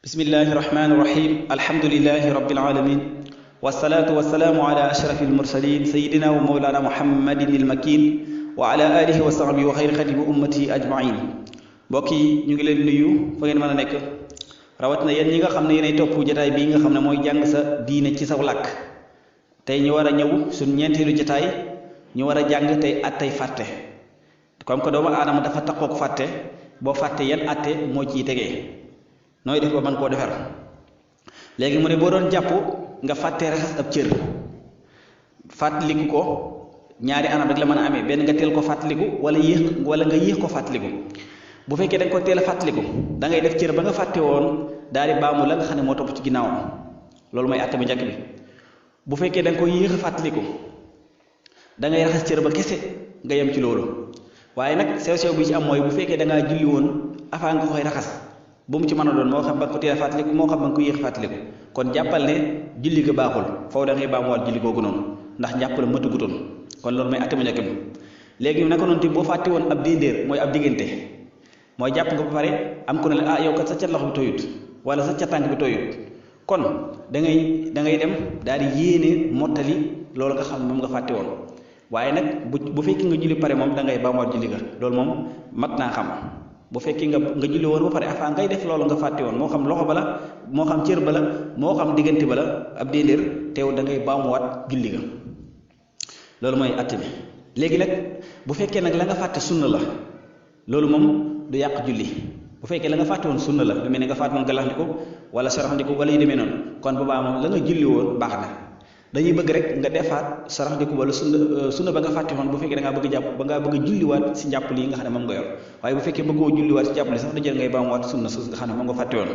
بسم الله الرحمن الرحيم الحمد لله رب العالمين والصلاة والسلام على أشرف المرسلين سيدنا ومولانا محمد المكين وعلى آله وصحبه وخير خدم أمتي أجمعين بوكي ñu ngi leen nuyu fa ngeen mëna nek rawat na yeen ñi nga xamne yeenay top jotaay bi nga xamne moy jang sa diine ci saw lak tay ñu wara ñew sun ñentelu jotaay ñu wara jang tay atay fatte comme que doomu adam dafa takko fatte bo fatte yan atte mo ci tege noy def ba man ko defar legi mu ne bo doon japp nga fatte raxas ab cër fatlikou ko ñaari anam rek la mëna amé ben nga tel ko fatlikou wala nga yéx ko fatlikou bu fekkee da nga ko teel a fàttaliku da ngay def cër ba nga fàtte woon daal di baamu la nga xam ne moo topp ci ginnaaw loolu mooy àtte bu njëkk bi bu fekkee da nga ko yéex a fàttaliku da ngay raxas cër ba kese nga yem ci loolu waaye nag sew-sew bi ci am mooy bu fekkee da ngaa julli woon avant nga koy raxas bu mu ci mën a doon moo xam ba nga ko teel a fàttaliku moo xam ba nga ko yéex a fàttaliku kon jàppal ne julli ga baaxul foofu da ngay baamuwaat julli googu noonu ndax njàpp la matagutoon kon loolu mooy àtte bu njëkk bi léegi naka noonu ti boo fàtte woon ab déndéer mooy ab diggante moy japp nga ba pare am ko ne ah yow kat sa cat loxo bi toyut wala sa cat tànk bi toyut kon da ngay dem daal di yéene mottali loolu nga xam moom nga fàtte woon waaye nag bu fekkee nga julli pare moom da ngay baamuwaat julli ga loolu moom mat naa xam bu fekkee nga julli woon ba pare avant ngay def loolu nga fàtte woon moo xam loxo bala moo xam cër bala moo xam diggante bala ab déedéer teew da ngay baamuwaat julli ga loolu mooy atte bi léegi nag bu fekkee nag la nga fàtte sunna la loolu moom du yàq julli bu fekkee la nga fàtte woon sunna la lu mel ne nga fàtte woon galaxndiku wala saraxndiku wala yu demee noonu kon boobaa moom la nga julli woon baax na dañuy bëgg rek nga defaat saraxndiku wala sunna ba nga fàtte woon bu fekkee da ngaa bëgg jàpp ba ngaa bëgg julliwaat si njàpp lii nga xam ne moom nga yor waaye bu fekkee bëggoo julliwaat si njàpp li sax da jël ngay baamuwaat sunna su nga xam ne moom nga fàtte woon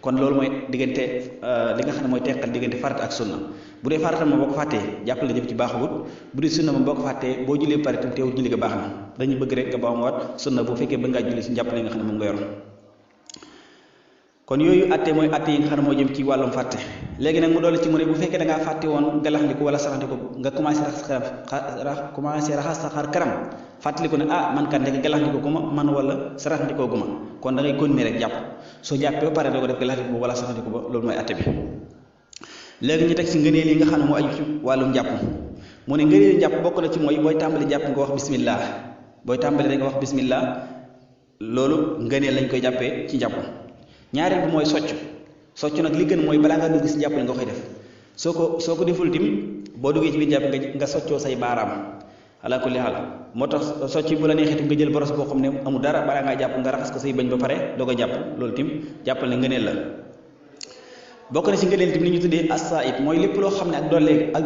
kon loolu mooy diggante li nga xam ne mooy teqal diggante farata ak sunna bu dee farata moom boo ko fàttee jàpp la jëf ci baaxawut bu dee sunna moom boo ko fàttee boo jullee pare tam teew julli ga baax na dañuy bëgg rek nga baamuwaat sunna bu fekkee bëgg ngaa julli si njàpp li nga xam ne moom nga yor kon yooyu atte mooy atte yi nga xam ne moo jëm ci wàllum fàtte léegi nag mu doole ci mu ne bu fekkee da ngaa fàtte woon galaxndiku wala saraxndiku nga commencé raxas sa xar kanam fàttaliku ne ah man kat ndek galaxndiku gu ma man wala saraxndikoo gu ma kon da ngay continuer rek jàpp soo jàppee ba pare doo ko def galaxndiku wala saraxndiku ba loolu mooy atte bi léegi ñu teg si ngëneel yi nga xam ne moo aju ci wàllum jàpp mu ne ngëneel jàpp bokk na ci mooy booy tàmbali jàpp nga wax bismillah booy tàmbali rek nga wax bismillah loolu ngëneel lañ koy jàppee ci jàpp ñaareel bi mooy socc nag li gën mooy balaa nga dugg si jàpp li nga koy def soo ko deful tim boo duggee ci biir jàpp nga soccoo say baaraam ala kulli xaal moo tax socc bu la neexee tim nga jël boros boo xam ne amul dara balaa ngaa jàpp nga raxas ko say bañ ba pare doo ko jàpp loolu tim jàppal ne ngëneel la bokk na ci ngëneel tim li ñu tuddee as-saa'ib mooy lépp loo xam ne ak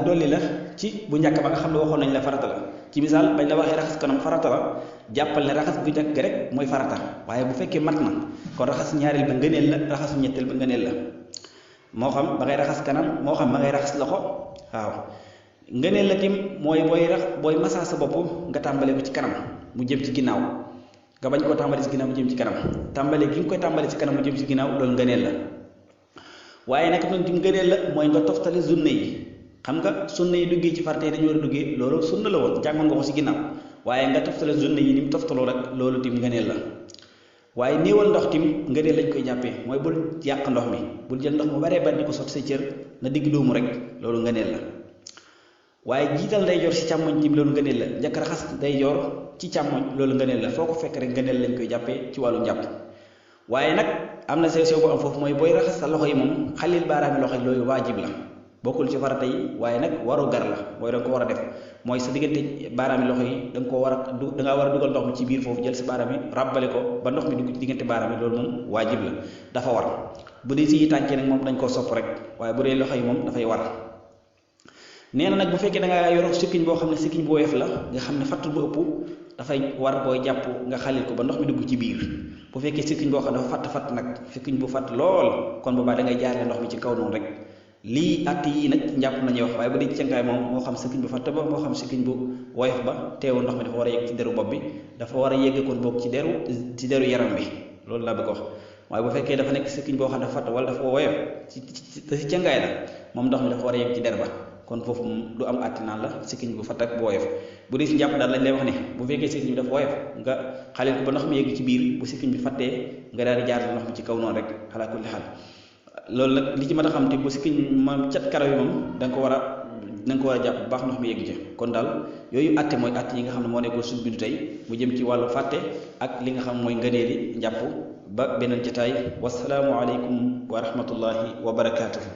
dolli la ci bu njëkk ba nga xam ne waxoon nañ la farata la ci misaal bañ la waxee raxas kanam farata la jàppal ne raxas bu njëkk rek mooy farata waaye bu fekkee mat na kon raxas ñaareel ba ngëneel la raxasu ñetteel ba ngëneel la moo xam ba ngay raxas kanam moo xam ba ngay raxas loxo waaw ngëneel la tim mooy booy masaa sa bopp nga tàmbale ko ci kanam mu jëm ci ginnaaw nga bañ koo tàmbale ci ginnaaw mu jëm ci kanam tàmbale gi nga koy tàmbale ci kanam mu jëm ci ginnaaw loolu ngëneel la waaye nag noonu tim ngëneel la mooy nga toftale sunna yi xam nga sunna yi duggee ci farata yi dañu war a duggee loolu sunna la woon jàngoon nga ko ci ginnaaw waaye nga toftale sunna yi ni mu toftaloo rek loolu tim ngëneel la waaye néewal ndox tim ngëneel lañ koy jàppee mooy bul yàq ndox mi bul jël ndox mu baree bari di ko sotti sa cër na digg doomu rek loolu ngëneel la waaye jiital day jor ci càmmoñ tim loolu ngëneel la njëkk raxas day jor ci càmmoñ loolu ngëneel la foo ko fekk rek ngëneel lañ koy jàppee ci wàllu njàpp waaye nag am na sew bu am foofu mooy booy raxas sa loxo yi moom xalil baaraami loxo yi loolu waajib la bokkul ci farata yi waaye nag waru gar la mooy da nga ko war a def mooy sa diggante baaraami loxo yi da nga ko war a da ngaa war a dugal ndox mi ci biir foofu jël sa baaraam yi ràbbale ko ba ndox mi dugg ci diggante baaraam yi loolu moom waajib la dafa war bu dee si tànkee nag moom dañ koo sopp rek waaye bu dee loxo yi moom dafay war nee na nag bu fekkee da ngaa yor sikkiñ boo xam ne sikkiñ bu woyof la nga xam ne fatt bu ëpp dafay war booy jàpp nga xalil ko ba ndox mi dugg ci biir bu fekkee sikkiñ boo xam ne dafa fatt nag sikkiñ bu fatt lool kon boobaa da ngay jaarale ndox mi ci kaw noonu rek lii att yii nag njàpp nañuy wax waaye bu dee ci cangaay moom moo xam sikkiñ bu fatt ba moo xam sikkiñ bu woyof ba teewul ndox mi dafa war a yegg ci deru bopp bi dafa war a yegg kon boog ci deru yaram bi loolu laa bëgg wax waaye bu fekkee dafa nekk sikkiñ boo xam ne fatt wala dafa woyof ci cangaay la moom ndox mi dafa war a yegg ci der ba kon foofu du am àtti naan la sikkiñ bu fatt ak bu woyof bu dee si njàpp daal lañ lay wax ne bu fekkee sikkiñ bi dafa woyof nga xalil ko ba ndox mi yegg ci biir bu sikkiñ bi fattee nga daal di jaar ndox mi ci kaw noonu rek ala kulli xaal loolu nag li ci mën a xam te bu sikkiñ moom cat karaw yi moom da nga ko war a jàpp bu baax ndox mi yegg ca kon daal yooyu atte mooy atte yi nga xam ne moo nekkoon suñu bindu tey mu jëm ci wàllu fàtte ak li nga xam mooy ngëneeli njàpp ba beneen jotaay wasalaamu aleykum wa rahmatullahi wa barakaatuhu